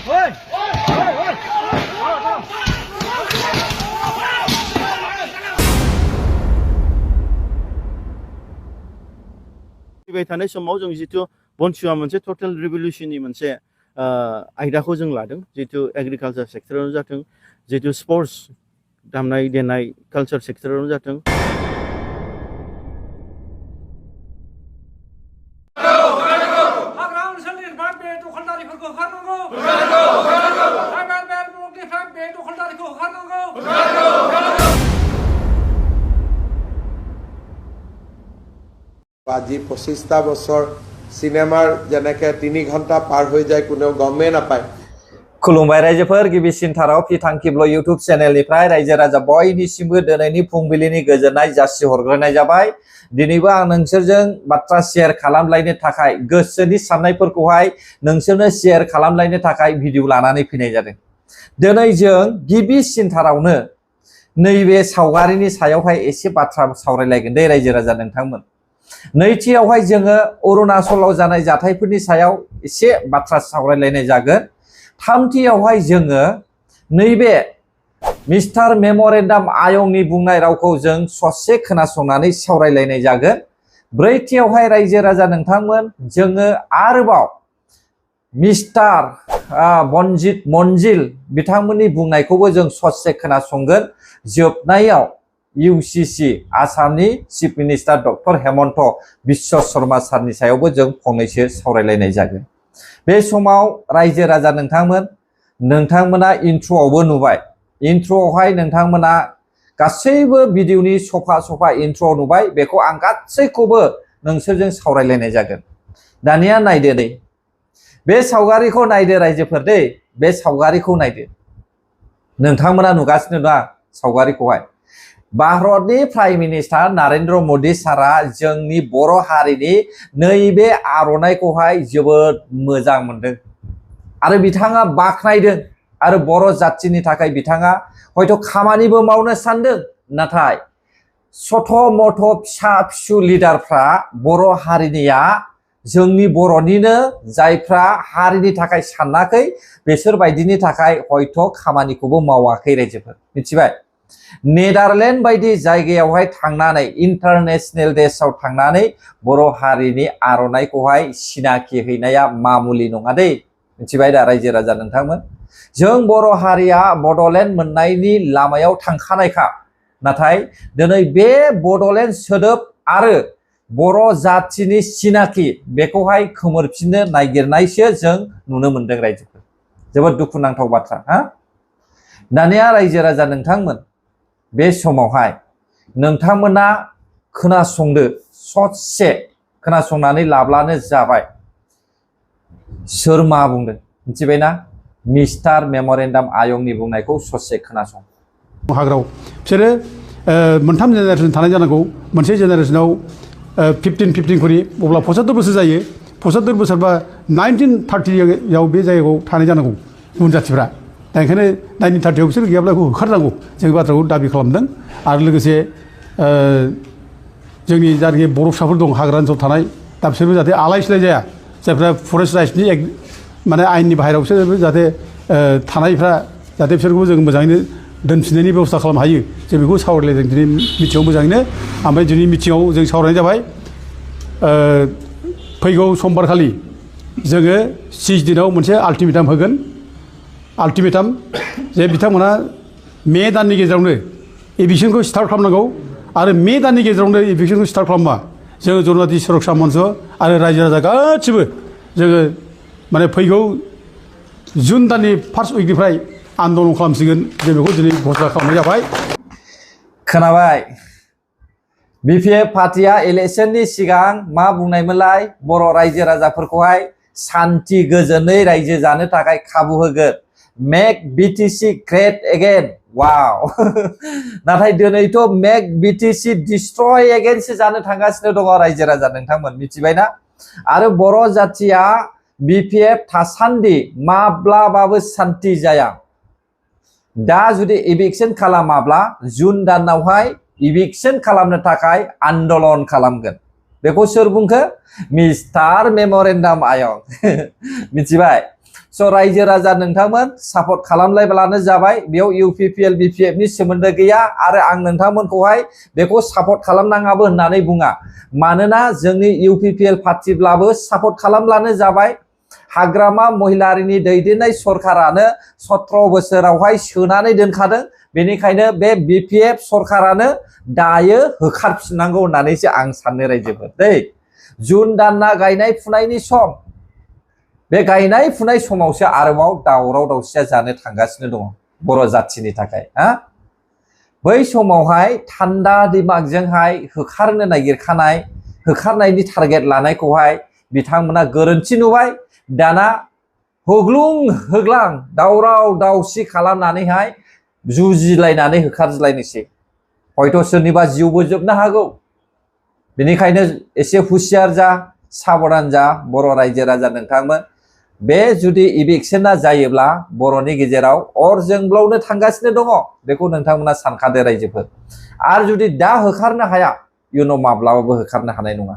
फैबाय थानाय समाव जों जितु बनसुआ मोनसे टटेल रिभलिउसननि मोनसे आयदाखौ जों लादों जितु एग्रिकालचार सेक्टरावनो जाथों जितु स्पर्ट्स दामनाय देनाय कालचार सेक्टरावनो जाथों আজি 25টা বছৰ সিনেমাৰ যেনেকে 3 ঘণ্টা পাৰ হৈ যায় কোনেও গমেই নাপায় खुलुमबाय रायजोफोर गिबिसिनथाराव फिथांखिब्ल इउट्यूब चेनेलनिफ्राय रायजो राजा बयनिसिमबो दिनैनि फुंबिलिनि गोजोननाय जासि हरग्रोनाय जाबाय दिनैबो आं नोंसोरजों बाथ्रा शेयार खालामलायनो थाखाय गोसोनि साननायफोरखौहाय नोंसोरनो शेयार खालामलायनो थाखाय भिडिअ लानानै फैनाय जादों दिनै जों गिबिसिनथारावनो नैबे सावगारिनि सायावहाय एसे बाथ्रा सावरायलायगोन दे रायजो राजा नोंथांमोन नैथियावहाय जोङो अरुणाचलाव जानाय जाथायफोरनि सायाव एसे बाथ्रा सावरायलायनाय जागोन थामथियावहाय जोङो नैबे मिस्टार मेमोरेन्डाम आयंनि बुंनाय रावखौ जों ससे खोनासंनानै सावरायलायनाय जागोन ब्रैथियावहाय रायजो राजा नोंथांमोन जोङो आरोबाव मिस्टार बनजित मन्जिल बिथांमोननि बुंनायखौबो जों ससे खोनासंगोन जोबनायाव इउसिसि आसामनि chief minister doctor Himanta Biswa Sharma सारनि सायावबो जों फंनैसो सावरायलायनाय जागोन बे समाव रायजो राजा नोंथांमोना इन्ट्र'आवबो नुबाय इन्ट्र'आवहाय नोंथांमोना गासैबो भिडिअनि सफा इन्ट्र' नुबाय बेखौ आं गासैखौबो नोंसोरजों सावरायलायनाय जागोन दानिया नायदो दे बे सावगारिखौ नायदो रायजोफोर दे बे सावगारिखौ नायदो नोंथांमोना नुगासिनो ना सावगारिखौहाय भारतनि प्राइम मिनिस्टार नरेंद्र मोदी सारा जोंनि बर' हारिनि नैबे आर'नाइखौहाय जोबोद मोजां मोनदों आरो बिथाङा बाख्नायदों आरो बर' जाथिनि थाखाय बिथाङा हयथ' खामानिबो मावनो सानदों नाथाय सथ' मथ' फिसा फिसौ लिडारफ्रा बर' हारिनिया जोंनि बर'निनो जायफ्रा हारिनि थाखाय सानाखै बिसोर बायदिनि थाखाय हयथ' खामानिखौबो मावाखै रायजोफोर मिथिबाय नेदारलेण्ड बायदि जायगायावहाय थांनानै इन्टारनेशनेल देशआव थांनानै बर' हारिनि आर'नाइखौहाय सिनाखि हैनाया मामुलि नङा दे मिथिबाय दा रायजो राजा नोंथांमोन जों बर' हारिया बड'लेण्ड मोननायनि लामायाव थांखानायखा नाथाय दिनै बे बड'लेण्ड सोदोब आरो बर' जाथिनि सिनाखि बेखौहाय खोमोरफिननो नागिरनायसो जों नुनो मोनदों रायजोफोर जोबोद दुखुनांथाव बाथ्रा दानिया रायजो राजा नोंथांमोन बे समावहाय नोंथांमोना खोनासंदो ससे खोनासंनानै लाब्लानो जाबाय सोर मा बुंदों मिथिबायना मिस्टार मेमोरेन्डाम आयंनि बुंनायखौ ससे खोनासं हाग्राव बिसोरो मोनथाम जेनेरेसन थानाय जानांगौ मोनसे जेनेरेसनाव 15 खरि अब्ला 75 बोसोर जायो 75 बोसोरबा 1930 बे जायगायाव थानाय जानांगौ गुबुन जाथिफ्रा दा ओंखायनो 1930 बिसोर गैयाब्ला बेखौ होखारनांगौ जों बाथ्राखौ दाबि खालामदों आरो लोगोसे जोंनि जायनाखि बर' फिसाफोर दं हाग्रा ओनसोलाव थानाय दा बिसोरबो जाहाथे आलाय सिलाय जाया जायफ्रा फरेस्ट राइट्सनि माने आयेननि बाहेरायाव बिसोरबो जाहाथे थानायफ्रा जाहाथे बिसोरखौबो जों मोजाङैनो दोनफिननायनि बेबस्था खालामनो हायो जों बेखौ सावरायलायदों दिनै मिथिङाव मोजाङैनो ओमफ्राय दिनै मिथिङाव जों सावरायनाय जाबाय फैगौ समबारखालि जोङो 6 दिनाव मोनसे आल्टिमेटाम होगोन आल्टिमेटाम जे बिथांमोना मे दाननि गेजेरावनो इभिक्सनखौ स्टार्ट खालामनांगौ आरो मे दाननि गेजेरावनो इभिक्सनखौ स्टार्ट खालामबा जोङो जनजाति सुरक्षा मन्च आरो रायजो राजा गासिबो जोङो माने फैगौ जुन दाननि फार्स्ट उइकनिफ्राय आन्दलन खालामसिगोन जों बेखौ दिनै घोषणा खालामनाय जाबाय खोनाबाय बिपिएफ पार्टिया इलेक्शननि सिगां मा बुंनायमोनलाय बर' रायजो राजाफोरखौहाय शान्ति गोजोनै रायजो जानो थाखाय खाबु होगोन मेक बिटिसि ग्रेट एगेन वाव नाथाय दिनैथ' मेक बिटिसि डिस्ट्रय एगेनसो जानो थांगासिनो दङ रायजो राजा नोंथांमोन मिथिबायना आरो बर' जाथिया बिपिएफ थासान्दि माब्लाबाबो शान्ति जाया दा जुदि इभिक्सन खालामाब्ला जुन दानावहाय इभिक्सन खालामनो थाखाय आन्दलन खालामगोन बेखौ सोर बुंखो मिस्टार मेमोरेन्डाम आयं मिथिबाय स' रायजो राजा नोंथांमोन सापर्ट खालामलायब्लानो जाबाय बेयाव UPPL BPF नि सोमोन्दो गैया आरो आं नोंथांमोनखौहाय बेखौ सापर्ट खालामनाङाबो होननानै बुङा मानोना जोंनि UPPL पार्टिब्लाबो सापर्ट खालामब्लानो जाबाय हाग्रामा महिलारिनि दैदेननाय सरकारानो 17 बोसोरावहाय सोनानै दोनखादों बेनिखायनो बे BPF सरकारानो दायो होखारफिननांगौ होननानैसो आं सानो रायजोफोर दै जुन दानना गायनाय फुनायनि सम बे गायनाय फुनाय समावसो आरोबाव दावराव दावसिया जानो थांगासिनो दङ बर' जाथिनि थाखाय बै समावहाय थान्दा दिमागजोंहाय होखारनो नागिरखानाय होखारनायनि टारगेट लानायखौहाय बिथांमोना गोरोन्थि नुबाय दाना होग्लुं होग्लां दावराव दावसि खालामनानैहाय जुजिलायनानै होखारज्लायनोसै हयथ' सोरनिबा जिउबो जोबनो हागौ बेनिखायनो एसे हुसियार जा साबधान जा बर' रायजो राजा नोंथांमोन बे जुदि इभिक्सना जायोब्ला बर'नि गेजेराव अर जोंब्लावनो थांगासिनो दङ बेखौ नोंथांमोना सानखादो रायजोफोर आरो जुदि दा होखारनो हाया इयुनाव माब्लाबाबो होखारनो हानाय नङा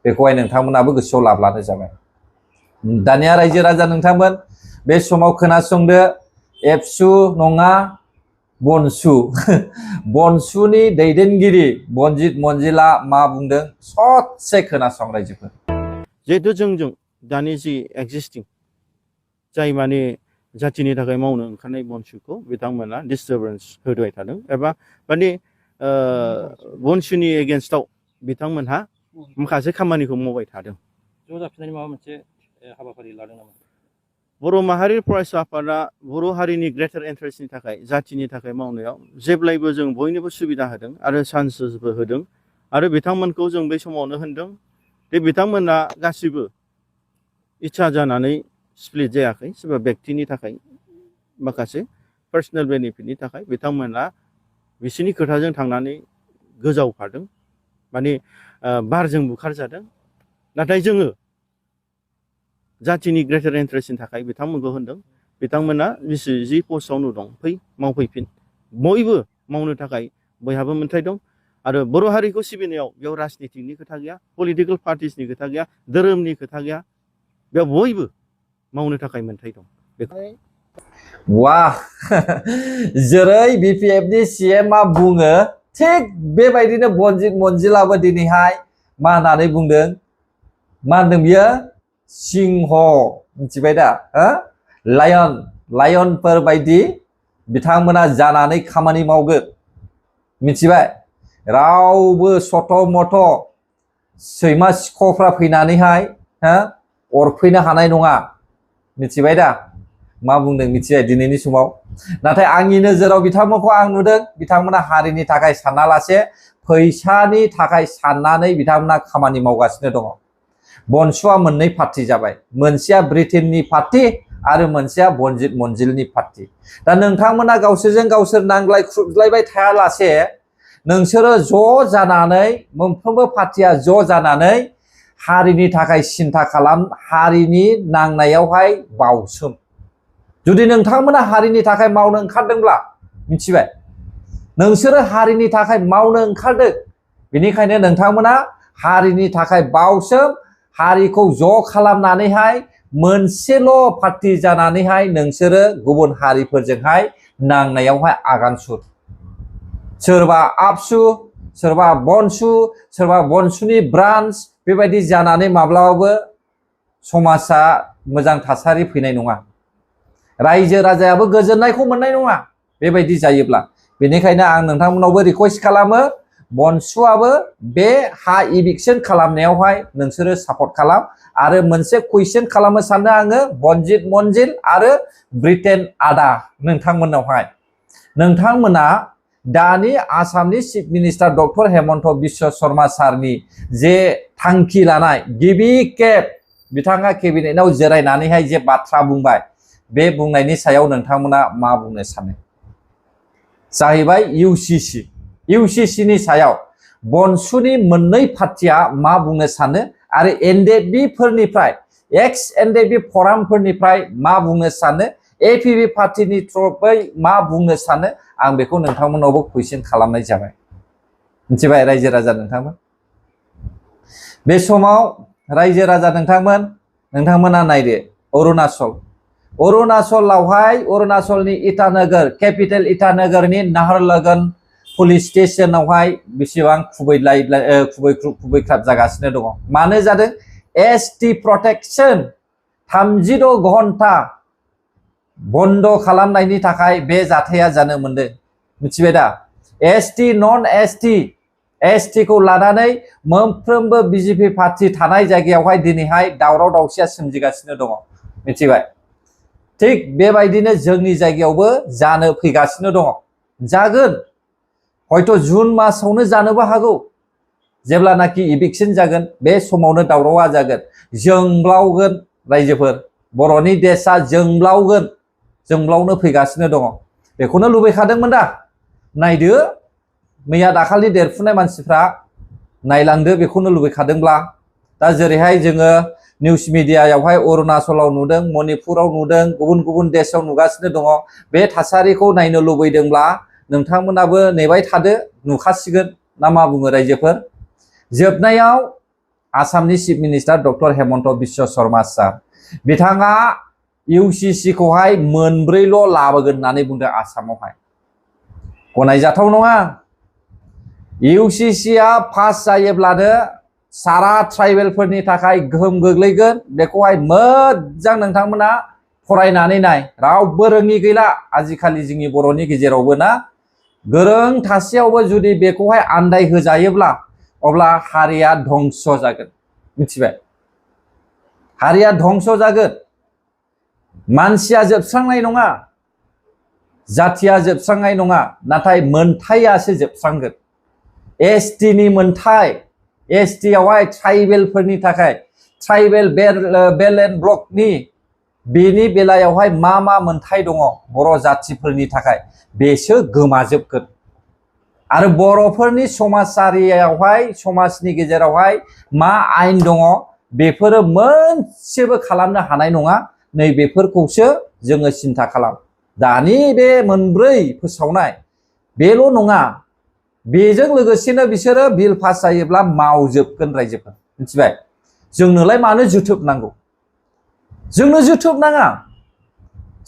बेखौहाय नोंथांमोनाबो गोसोआव लाब्लानो जाबाय दानिया रायजो राजा नोंथांमोन बे समाव खोनासंदो एबसु नङा बनसु बनसुनि दैदेनगिरि बनजित मन्जिला मा बुंदों ससे खोनासं रायजोफोर जिहेतु जोंजों दानि जि एक्जिस्टिं जाय माने जाथिनि थाखाय मावनो ओंखारनाय बनसुखौ बिथांमोना डिस्टार्बेन्स होबाय थादों एबा माने बनसुनि एगेन्स्टआव बिथांमोनहा माखासे खामानिखौ मावबाय थादों ज' जाफिननायनि माबा मोनसे हाबाफारि लादों नामा बर' माहारि फरायसा आफादा बर' हारिनि ग्रेटार इन्टारेस्टनि थाखाय जाथिनि थाखाय मावनायाव जेब्लायबो जों बयनोबो सुबिदा होदों आरो चान्सेसबो होदों आरो बिथांमोनखौ जों बै समावनो होनदों दे बिथांमोना गासिबो इच्छा जानानै स्प्लिट जायाखै सोरबा व्यक्तिनि थाखाय माखासे पार्सनेल बेनिफिटनि थाखाय बिथांमोना बिसोरनि खोथाजों थांनानै गोजावफादों माने बारजों बुखारजादों नाथाय जोङो जाथिनि ग्रेटार इन्टारेस्टनि थाखाय बिथांमोनखौ होनदों बिथांमोना जि पस्टआवनो दं फै मावफैफिन बयबो मावनो थाखाय बयहाबो मोन्थाय दं आरो बर' हारिखौ सिबिनायाव बेयाव राजनितिकनि खोथा गैया पलिटिकेल पार्टिसनि खोथा गैया धोरोमनि खोथा गैया बेयाव बयबो मावनो थाखाय मोन्थाय दं बेखौ वाह जेरै BPF नि CMआ बुङो थिग बेबायदिनो बनजित मन्जिलाबो दिनैहाय मा होननानै बुंदों मा होनदों बियो सिंह मिथिबाय दा लायनफोर बायदि बिथांमोना जानानै खामानि मावगोन मिथिबाय रावबो सथ' मथ' सैमा सिख'फ्रा फैनानैहाय अरफैनो हानाय नङा मिथिबाय दा मा बुंदों मिथिबाय दिनैनि समाव नाथाय आंनि नोजोराव बिथांमोनखौ आं नुदों बिथांमोना हारिनि थाखाय सानालासे फैसानि थाखाय साननानै बिथांमोना खामानि मावगासिनो दङ बनसुआ मोननै पार्टी जाबाय मोनसेया ब्रिटेननि पार्टी आरो मोनसेया बनजित मन्जिलनि पार्टी दा नोंथांमोना गावसोरजों गावसोर नांलाय खुबलायबाय थायालासे नोंसोरो ज' जानानै मोनफ्रोमबो पार्टिया ज' जानानै हारिनि थाखाय सिन्था खालाम हारिनि नांनायावहाय बावसोम जुदि नोंथांमोना हारिनि थाखाय मावनो ओंखारदोंब्ला मिथिबाय नोंसोरो हारिनि थाखाय मावनो ओंखारदों बेनिखायनो नोंथांमोना हारिनि थाखाय बावसोम हारिखौ ज' खालामनानैहाय मोनसेल' पार्टी जानानैहाय नोंसोरो गुबुन हारिफोरजोंहाय नांनायावहाय आगान सुर सोरबा आबसु सोरबा बनसुनि ब्रान्स बेबायदि जानानै माब्लाबाबो समाजा मोजां थासारि फैनाय नङा रायजो राजायाबो गोजोननायखौ मोननाय नङा बेबायदि जायोब्ला बेनिखायनो आं नोंथांमोनावबो रिक्वेस्ट खालामो बनसुआबो बे हा इभिक्सन खालामनायावहाय नोंसोरो सापर्ट खालाम आरो मोनसे कुइसन खालामनो सानो आङो बनजित मन्जिल आरो ब्रिटेन आदा नोंथांमोनावहाय नोंथांमोना दानि आसामनि chief minister doctor Himanta Biswa Sharma सारनि जे थांखि लानाय गिबि खेब बिथाङा केबिनेटआव जिरायनानैहाय जे बाथ्रा बुंबाय बे बुंनायनि सायाव नोंथांमोना मा बुंनो सानो जाहैबाय UCC नि सायाव बनसुनि मोननै पार्टिया मा बुंनो सानो आरो NDP फोरनिफ्राय एक्स NDP फरामफोरनिफ्राय मा बुंनो सानो APB पार्टिनि थ्रुयै मा बुंनो सानो आं बेखौ नोंथांमोनावबो कुइसन खालामनाय जाबाय मिथिबाय रायजो राजा नोंथांमोन बे समाव रायजो राजा नोंथांमोना नायदो अरुणाचलनि इटानगर केपिटेल इटानगरनि नाहरलगन पुलिस स्टेशनावहाय बेसेबां खुबैख्राब जागासिनो दङ मानो जादों एसटि प्रोटेक्शन 36 घन्टा बन्द खालामनायनि थाखाय बे जाथाया जानो मोनदों मिथिबाय दा एसटि नन एसटि खौ लानानै मोनफ्रोमबो बिजेपि पार्टी थानाय जायगायावहाय दिनैहाय दावराव दावसिया सोमजिगासिनो दङ मिथिबाय थिग बेबायदिनो जोंनि जायगायावबो जानो फैगासिनो दङ जागोन हयथ' जुन मासावनो जानोबो हागौ जेब्लानाखि इभिक्सन जागोन बे समावनो दावरावा जागोन जोंब्लावगोन रायजोफोर बर'नि देशा जोंब्लावनो फैगासिनो दङ बेखौनो लुबैखादोंमोन दा नायदो मैया दाखालि देरफुनाय मानसिफ्रा नायलांदो बेखौनो लुबैखादोंब्ला दा जेरैहाय जोङो निउस मिडियायावहाय अरुणाचलाव नुदों मणिपुराव नुदों गुबुन देशआव नुगासिनो दङ बे थासारिखौ नायनो लुबैदोंब्ला नोंथांमोनाबो नेबाय थादो नुखासिगोन ना मा बुङो रायजोफोर जोबनायाव आसामनि chief minister doctor Himanta Biswa Sharma sir बिथाङा इउसिसि खौहाय मोनब्रैल' लाबोगोन होननानै बुंदों आसामावहाय गनायजाथाव नङा इउसिसिआ पास जायोब्लानो सारा ट्राइबेलफोरनि थाखाय गोहोम गोग्लैगोन बेखौहाय मोजां नोंथांमोना फरायनानै नाय रावबो रोङि गैला आजिखालि जोंनि बर'नि गेजेरावबो ना गोरों थासेयावबो जुदि बेखौहाय आन्दाय होजायोब्ला अब्ला हारिया धंस जागोन मिथिबाय हारिया धंस जागोन मानसिया जोबस्रांनाय नङा जाथिया जोबस्रांनाय नङा नाथाय मोनथायासो जोबस्रांगोन एसटि नि मोनथाय एसटि आवहाय ट्राइबेलफोरनि थाखाय ट्राइबेल बेल एन्ड ब्लकनि बेनि बेलायावहाय मा मोनथाय दङ बर' जाथिफोरनि थाखाय बेसो गोमाजोबगोन आरो बर'फोरनि समाजारियावहाय समाजनि गेजेरावहाय मा आयेन दङ बेफोरो मोनसेबो खालामनो हानाय नङा नै बेफोरखौसो जोङो सिन्था खालाम दानि बे मोनब्रै फोसावनाय बेल' नङा बेजों लोगोसेनो बिसोरो बिल पास जायोब्ला मावजोबगोन रायजोफोर मिथिबाय जोंनोलाय मानो जोथोब नांगौ जोंनो जोथोब नाङा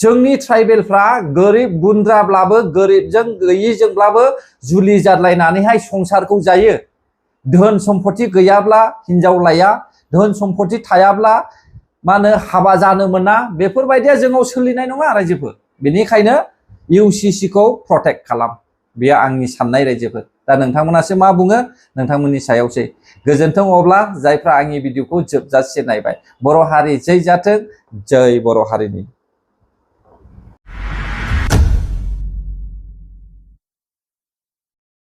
जोंनि ट्राइबेलफ्रा गोरिब गुन्द्राब्लाबो गोरिबजों गैयिजोंब्लाबो जुलि जादलायनानैहाय संसारखौ जायो धोन सम्पति गैयाब्ला हिनजाव लाया धोन सम्पति थायाब्ला मानो हाबा जानो मोना बेफोरबायदिया जोंनाव सोलिनाय नङा रायजोफोर बेनिखायनो इउसिसि खौ प्रटेक्ट खालाम बेयो आंनि साननाय रायजोफोर दा नोंथांमोनासो मा बुङो नोंथांमोननि सायावसै गोजोन्थों अब्ला जायफ्रा आंनि भिडिअखौ जोबजासे नायबाय बर' हारि जै जाथों जै बर' हारिनि